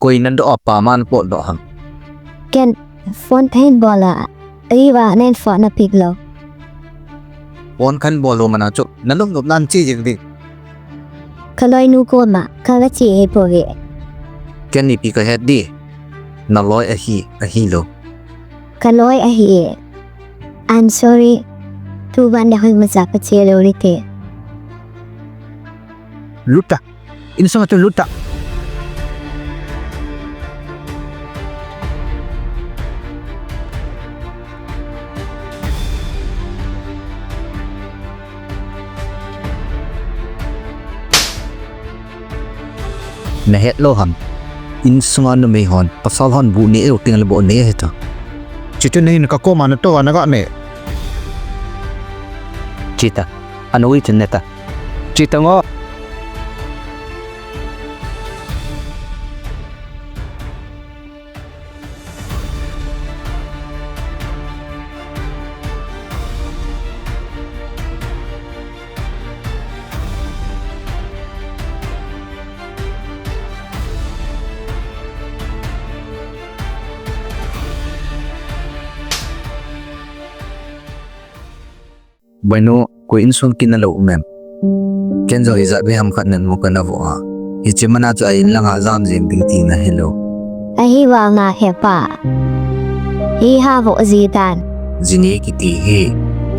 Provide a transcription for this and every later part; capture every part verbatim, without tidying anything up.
Koi nadoh a pa man potdoh ham? Ken phone kahin bol a, eiva nen phone napick lou. Phone kahin bol lou mana chu, naluplup nan che jing ding. Kaloinu koma, kala che ahipoi. Ken ipi kahet ding, naloi ahi, ahilou. Kaloi ahi e. I'm sorry. Tuban le hoimacha kache lou hite. Lut ta. Insunga chun lut ta. Nahet lou ham? Insunga numei hon, pasal hon bu neh lou tengle bu neh hita. Chuti nahin kakoma natou a naga neh. Chuti, anou hi chun neta. Chuti ngo. Boinu, koi insung kin nalou um em? Ken jong ijat vei ham khat namu kanavoh a. Hiche mana chu a-in langa jam jeng ding tina hilou. Ahivanga hepa, hi havoh ji tan. Jini kiti hi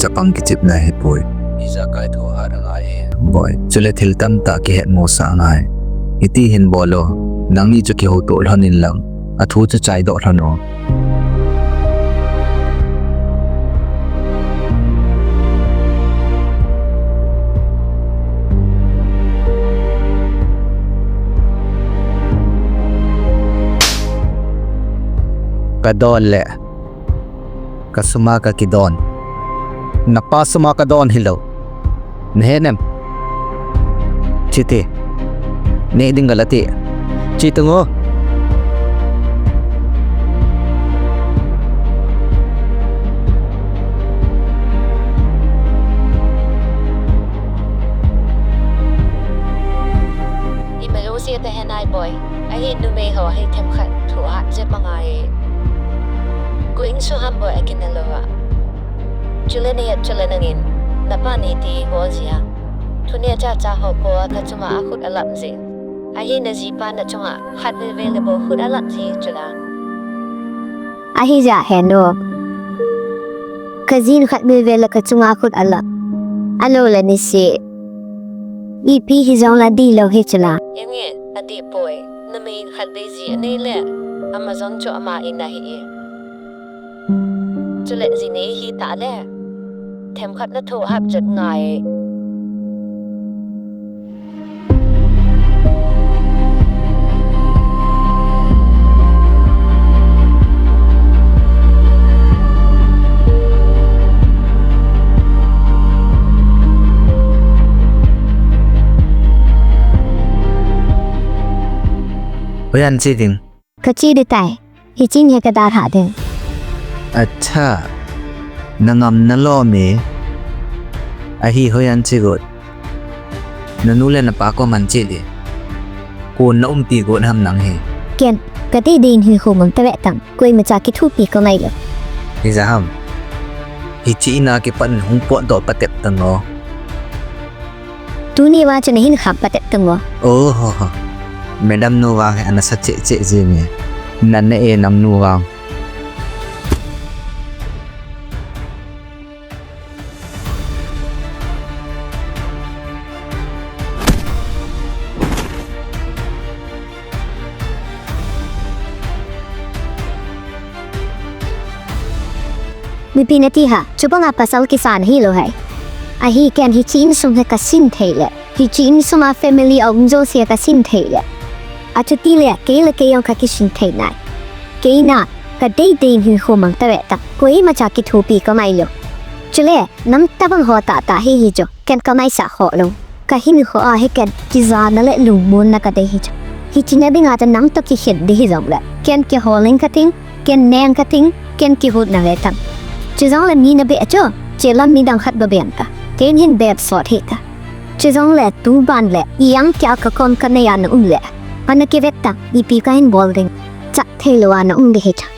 chapang kichepna ahipoi. Ijakai thohhat angai e. Boi, chule thil tamtah kihetmosah angai. Hiti hin bol o, nangni chu kihoutoh lhon in lang, athu chu chaidoh lhon o. Kadon le. Kasuma kakidon. Napa suma kadon hilou. Nahet em? Chuti. Neh ding kala ti. Chuti ngo. Imajouse tahen ai boi. Ahin numei ho hi themkhat thohhat jep angai e. Koi insung ham boi akin nalou a. Chule nahet chule nangin, napa niti bol jia. Thu neocha cha ho po a kachunga akhut alap jing. Ahin najipa nachunga khatvei vei le bou khut alap ji chula. Ahijeh henu. Kajin khatvei vei le kachunga khut alap. Alou le nise. Ipi hijongle adih lou hi chula. Enge, adih poi. Numei khatvei ji anei le. Ama jong chu ama in ahi e. Chule ji nei hita le, themkhat nathohhat jep ngai. Hoiyan che ding. Kache ding tai. Hicheng hi kadalhah ding. Acha. Nangam nalom e. Ahi hoiyan che got. Nanu le napa koman che le. Kon naumpi got ham nang hi. Ken, kadei dei in hinkho mang tave tang. Koimacha kithopi kangai lou. Hijeh ham? Hiche ina kipat in hung potdoh patep tan o. Tuni vang chu nahin kham patep tan o. Oho ho. Madam nu vang hi ana sa cheh cheh jing e. Nana e nang nu vang. Mipi nati ha, chubanga pasal kisan hilou hai. Ahi ken hiche insung hi kasin thei le. Hiche insunga family a um jouse kasin thei le. Achuti le, kei le kei jong kakisin thei nai. Keina, kadei dei in hinkho mang tave tang. Koimacha kithopi kangai lou. Chule, nam tabang ho tahtah hi hi chu. Ken kamaisah ho lou. Kahinkho a hi ken, kijana le lungmonna kadei hi chu. Hiche na dinga chu nang toh kikhen ding hijongle. Ken kihol ing kating, ken neng kating, ken kihutna ve tang. Chujongle mi nabeh chu, chelam midang khat ba beng ta. Ken hin beh sot hita. Chujongle tuban le, ijang kia kakon kanei a na um le. Ana kivet ta, ipi kahin bol ding. Chat theilou a na um ding hichu.